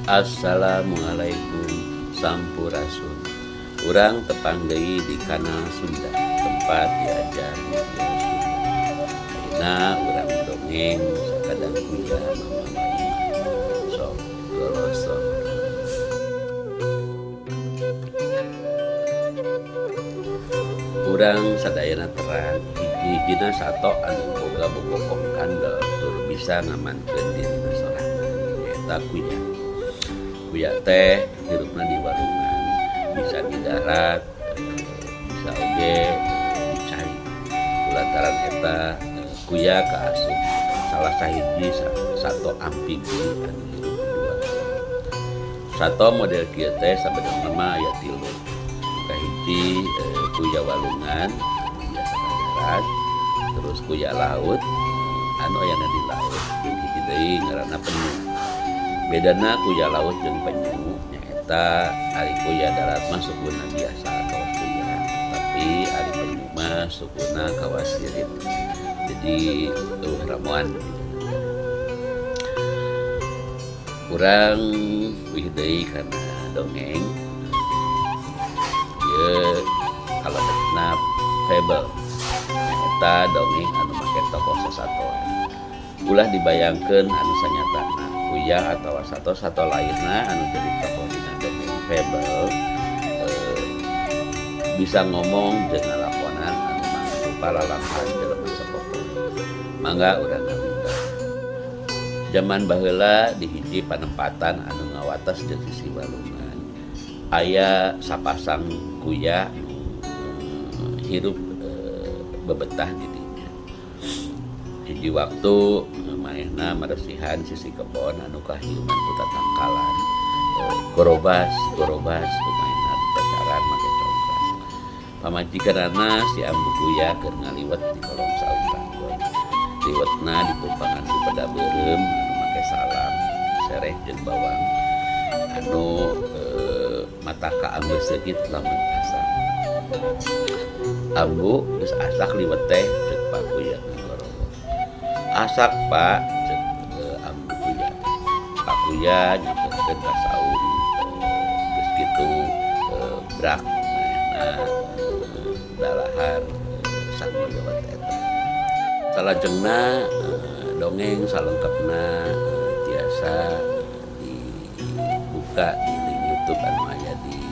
Assalamualaikum, Sampurasun. Urang tepang deui di kanal Sunda, tempat diajar video Sunda. Ayeuna urang dongeng sakadang kuya Mama Imah. Sok golosok. Urang sadayana terang hiji-hijina sato anu boga bobokong kandel tur bisa ngamankeun dirina sorangan, nyaeta kuya. Kuya teh hirupna di walungan, bisa di darat, bisa oge di cai. Kulantaran eta kuya kaasup salah sahiji sato amfibi anu hirup di walungan. Sato model kieu teh sabenerna mah aya tilu. Kahiji kuya walungan biasa ka darat, terus kuya laut anu ayana di laut, jeung hiji deui ngaranna penyu. Bedana kuya laut jeung penyu nyaeta ari kuya darat mah sukuna biasa kawas kuya, tapi ari penyu mah sukuna kawas sirip. Jadi eueuh ramuan. Urang wih deui kana dongeng. Ieu kalebetna fable, nyaeta dongeng anu make tokoh sasatoan. Ulah dibayangkeun anu sanyatana kuya atawa sato-sato lainna anu jadi tokoh dina dongeng fable bisa ngomong jeung ngalakonan anu mangrupa lalampahan jelema sapopoe. Mangga urang ngaminter. Jaman baheula di hiji panempatan anu ngawates jeung sisi walungan, aya sapasang kuya nu hirup bebetah di dinya. Hiji waktu manehna meresihan sisi kebon anu kahiuman ku tatangkalan, gorobas gorobas ku manehna dicacaran make congkrang. Pamajikanana si ambu kuya keur ngaliwet di kolong saung ranggon. Liwetna ditumpangan ku peda beureum anu make salam, sereh jeung bawang anu mata kaambe seungit lamun asak. "Ambu, geus asak liwet teh?" ceuk Pak Kuya ngagorowok. "Asak, Pak," ceuk ambu kuya. Pak Kuya nyamperkeun ka saung, geus kitu brak manehna dalahar sangu liwet eta. Salajengna dongeng salengkepna tiasa dibuka di link YouTube anu aya di